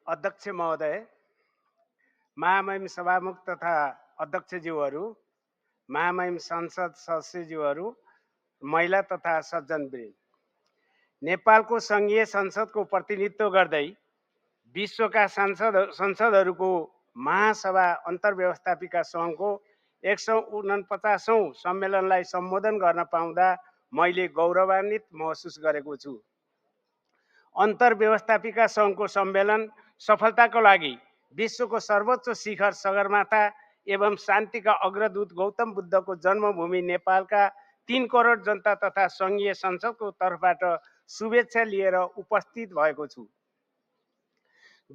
अध्यक्ष महोदय, महामहिम सभामुख तथा अध्यक्षज्यूहरू, महामहिम संसद सदस्यज्यूहरू, महिला तथा सज्जनवृन्द, नेपालको सङ्घीय संसदको प्रतिनिधित्व गर्दै विश्वका संसदहरूको महासभा अन्तर्व्यवस्थापिका सङ्घको 149औं सम्मेलनलाई सम्बोधन गर्न पाउँदा मैले गौरवान्वित महसुस गरेको छु। अन्तर्व्यवस्थापिका सङ्घको सम्मेलन सफलताको लागि विश्वको सर्वोच्च शिखर सगरमाथा एवं शान्तिका अग्रदूत गौतम बुद्धको जन्मभूमि नेपालका 3 करोड जनता तथा सङ्घीय संसदको तर्फबाट शुभेच्छा लिएर उपस्थित भएको छु।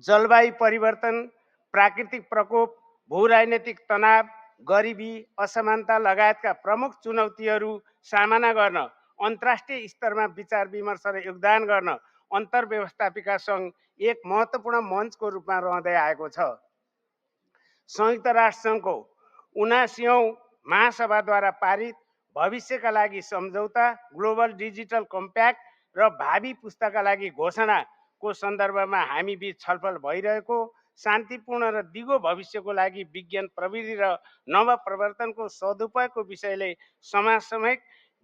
जलवायु परिवर्तन, प्राकृतिक प्रकोप, भूराजनैतिक तनाव, गरिबी, असमानता लगायतका प्रमुख चुनौतीहरू सामना गर्न अन्तर्राष्ट्रिय स्तरमा विचार विमर्श र योगदान गर्न अन्तर्व्यवस्थापिका सङ्घ एक महत्त्वपूर्ण मञ्चको रूपमा रहँदै आएको छ। संयुक्त राष्ट्र सङ्घको 79औं महासभाद्वारा पारित भविष्यका लागि सम्झौता, ग्लोबल डिजिटल कम्प्याक्ट र भावी पुस्ताका लागि घोषणाको सन्दर्भमा हामी बीच छलफल भइरहेको शान्तिपूर्ण र दिगो भविष्यको लागि विज्ञान, प्रविधि र नवप्रवर्तनको सदुपयोगको विषयले समाजसमेत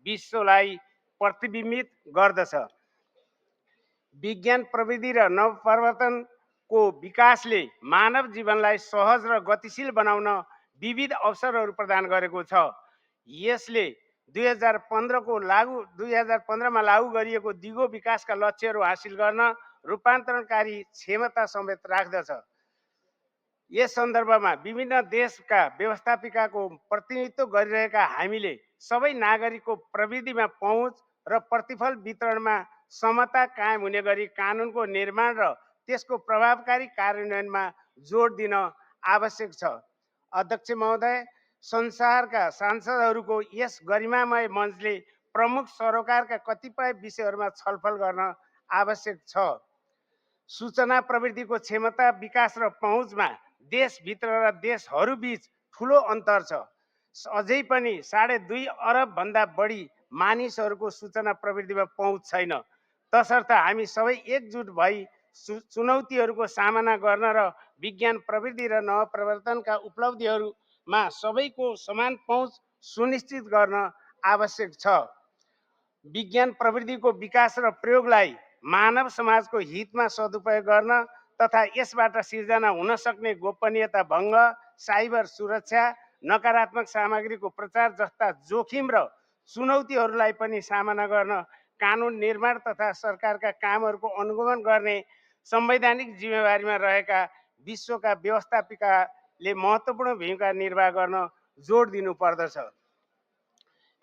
विश्वलाई प्रतिबिम्बित गर्दछ। विज्ञान, प्रविधि र नवप्रवर्तनको विकासले मानव जीवनलाई सहज र गतिशील बनाउन विविध अवसरहरू प्रदान गरेको छ। यसले 2015मा लागू गरिएको दिगो विकासका लक्ष्यहरू हासिल गर्न रूपान्तरणकारी क्षमता समेत राख्दछ। यस सन्दर्भमा विभिन्न देशका व्यवस्थापिकाको प्रतिनिधित्व गरिरहेका हामीले सबै नागरिकको प्रविधिमा पहुँच र प्रतिफल वितरणमा समता कायम हुने गरी कानुनको निर्माण र त्यसको प्रभावकारी कार्यान्वयनमा जोड दिन आवश्यक छ। अध्यक्ष महोदय, संसारका सांसदहरूको यस गरिमामय मञ्चले प्रमुख सरोकारका कतिपय विषयहरूमा छलफल गर्न आवश्यक छ। सूचना प्रविधिको क्षमता, विकास र पहुँचमा देशभित्र र देशहरूबीच ठुलो अन्तर छ। अझै पनि 2.5 अरब भन्दा बढी मानिसहरूको सूचना प्रविधिमा पहुँच छैन। तसर्थ हामी सबै एकजुट भई चुनौतीहरूको सामना गर्न र विज्ञान, प्रविधि र नवप्रवर्तनका उपलब्धिहरूमा सबैको समान पहुँच सुनिश्चित गर्न आवश्यक छ। विज्ञान प्रविधिको विकास र प्रयोगलाई मानव समाजको हितमा सदुपयोग गर्न तथा यसबाट सिर्जना हुन सक्ने गोपनीयता भङ्ग, साइबर सुरक्षा, नकारात्मक सामग्रीको प्रचार जस्ता जोखिम र चुनौतीहरूलाई पनि सामना गर्न कानुन निर्माण तथा सरकारका कामहरूको अनुगमन गर्ने संवैधानिक जिम्मेवारीमा रहेका विश्वका व्यवस्थापिकाले महत्त्वपूर्ण भूमिका निर्वाह गर्न जोड दिनुपर्दछ।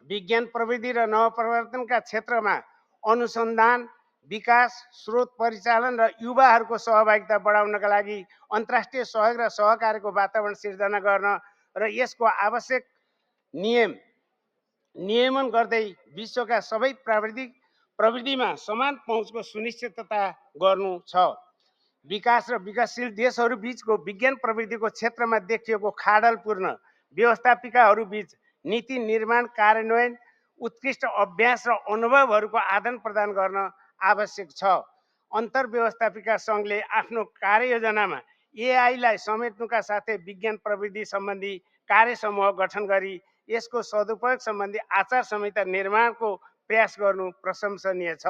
विज्ञान, प्रविधि र नवप्रवर्तनका क्षेत्रमा अनुसन्धान, विकास, स्रोत परिचालन र युवाहरूको सहभागिता बढाउनका लागि अन्तर्राष्ट्रिय सहयोग र सहकार्यको वातावरण सिर्जना गर्न र यसको आवश्यक नियमन गर्दै विश्वका सबै प्रविधिमा समान पहुँचको सुनिश्चितता गर्नु छ। विकास र विकासशील देशहरू बीचको विज्ञान प्रविधिको क्षेत्रमा देखिएको खाडलपूर्ण व्यवस्थापिकाहरूबीच नीति निर्माण, कार्यान्वयन, उत्कृष्ट अभ्यास र अनुभवहरूको आदान प्रदान गर्न आवश्यक छ। अन्तर्व्यवस्थापिका सङ्घले आफ्नो कार्ययोजनामा एआईलाई समेट्नुका साथै विज्ञान प्रविधि सम्बन्धी कार्यसमूह गठन गरी यसको सदुपयोग सम्बन्धी आचार संहिता निर्माणको प्रयास गर्नु प्रशंसनीय छ।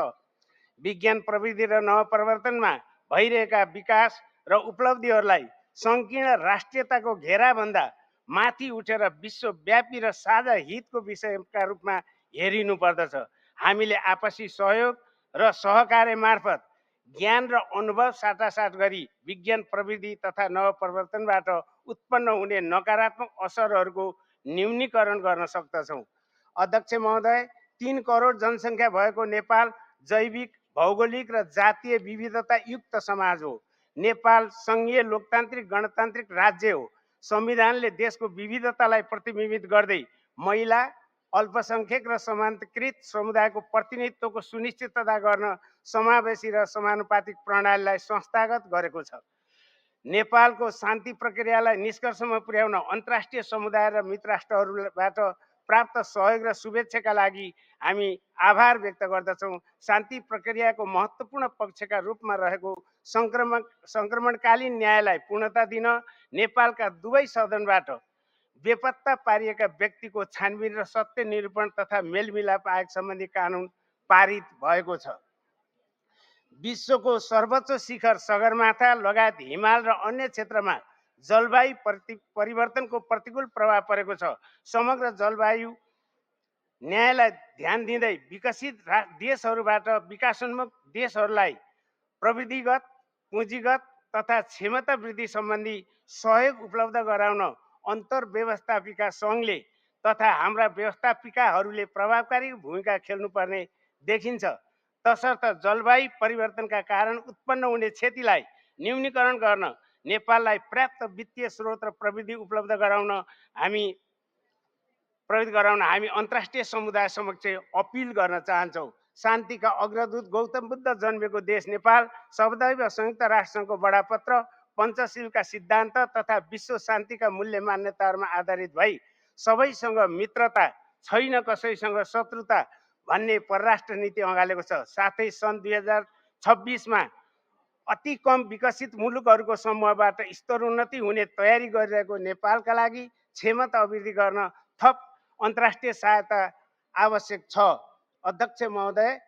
विज्ञान, प्रविधि र नवप्रवर्तनमा भइरहेका विकास र उपलब्धिहरूलाई सङ्कीर्ण राष्ट्रियताको घेराभन्दा माथि उठेर विश्वव्यापी र साझा हितको विषयका रूपमा हेरिनुपर्दछ। हामीले आपसी सहयोग र सहकार्य मार्फत ज्ञान र अनुभव साटासाट गरी विज्ञान, प्रविधि तथा नवप्रवर्तनबाट उत्पन्न हुने नकारात्मक असरहरूको न्यूनीकरण गर्न सक्दछौँ। अध्यक्ष महोदय, 3 करोड जनसङ्ख्या भएको नेपाल जैविक, भौगोलिक र जातीय विविधता युक्त समाज हो। नेपाल सङ्घीय लोकतान्त्रिक गणतान्त्रिक राज्य हो। संविधानले देशको विविधतालाई प्रतिबिम्बित गर्दै महिला, अल्पसङ्ख्यक र समान्तकृत समुदायको प्रतिनिधित्वको सुनिश्चितता गर्न समावेशी र समानुपातिक प्रणालीलाई संस्थागत गरेको छ। नेपालको शान्ति प्रक्रियालाई निष्कर्षमा पुर्याउन अन्तर्राष्ट्रिय समुदाय र मित्र राष्ट्रहरूबाट प्राप्त सहयोग र शुभेच्छाका लागि हामी आभार व्यक्त गर्दछौँ। शान्ति प्रक्रियाको महत्त्वपूर्ण पक्षका रूपमा रहेको सङ्क्रमणकालीन न्यायलाई पूर्णता दिन नेपालका दुवै सदनबाट बेपत्ता पारिएका व्यक्तिको छानबिन र सत्य निरूपण तथा मेलमिलाप आयोग सम्बन्धी कानुन पारित भएको छ। विश्वको सर्वोच्च शिखर सगरमाथा लगायत हिमाल र अन्य क्षेत्रमा जलवायु परिवर्तनको प्रतिकूल प्रभाव परेको छ। समग्र जलवायु न्यायलाई ध्यान दिँदै विकसित देशहरूबाट विकासोन्मुख देशहरूलाई प्रविधिगत, पुँजीगत तथा क्षमता वृद्धि सम्बन्धी सहयोग उपलब्ध गराउन अन्तर्व्यवस्थापिका सङ्घले तथा हाम्रा व्यवस्थापिकाहरूले प्रभावकारी भूमिका खेल्नुपर्ने देखिन्छ। तसर्थ जलवायु परिवर्तनका कारण उत्पन्न हुने क्षतिलाई न्यूनीकरण गर्न नेपाललाई पर्याप्त वित्तीय स्रोत र प्रविधि उपलब्ध गराउन हामी अन्तर्राष्ट्रिय समुदाय समक्ष अपिल गर्न चाहन्छौँ। शान्तिका अग्रदूत गौतम बुद्ध जन्मेको देश नेपाल सदैव संयुक्त राष्ट्रसङ्घको बडापत्र, पञ्चशीलका सिद्धान्त तथा विश्व शान्तिका मूल्य मान्यताहरूमा आधारित भई सबैसँग मित्रता, छैन कसैसँग शत्रुता भन्ने परराष्ट्र नीति अँगालेको छ। साथै सन् 2026मा अति कम विकसित मुलुकहरूको समूहबाट स्तरोन्नति हुने तयारी गरिरहेको नेपालका लागि क्षमता अभिवृद्धि गर्न थप अन्तर्राष्ट्रिय सहायता आवश्यक छ। अध्यक्ष महोदय,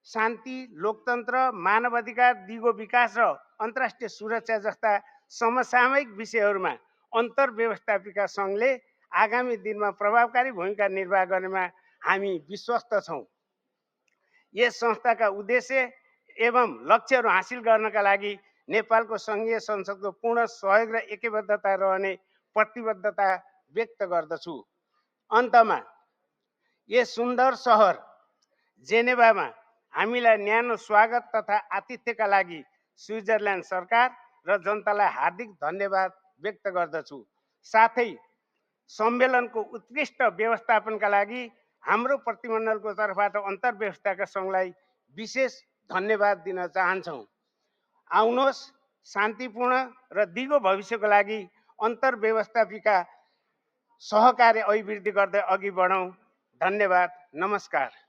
शान्ति, लोकतन्त्र, मानवाधिकार, दिगो विकास र अन्तर्राष्ट्रिय सुरक्षा जस्ता समसामयिक विषयहरूमा अन्तर्व्यवस्थापिका सङ्घले आगामी दिनमा प्रभावकारी भूमिका निर्वाह गर्नेमा हामी विश्वस्त छौँ। यस संस्थाका उद्देश्य एवं लक्ष्यहरू हासिल गर्नका लागि नेपालको सङ्घीय संसदको पूर्ण सहयोग र एकबद्धता रहने प्रतिबद्धता व्यक्त गर्दछु। अन्तमा यस सुन्दर सहर जेनेभामा हामीलाई न्यानो स्वागत तथा आतिथ्यका लागि स्विजरल्यान्ड सरकार र जनतालाई हार्दिक धन्यवाद व्यक्त गर्दछु। साथै सम्मेलनको उत्कृष्ट व्यवस्थापनका लागि हाम्रो प्रतिमण्डलको तर्फबाट अन्तर्व्यवस्थाका सङ्घलाई विशेष धन्यवाद दिन चाहन्छौँ। आउनुहोस् शान्तिपूर्ण र दिगो भविष्यको लागि अन्तर्व्यवस्थापिका सहकार्य अभिवृद्धि गर्दै अघि बढौँ। धन्यवाद। नमस्कार।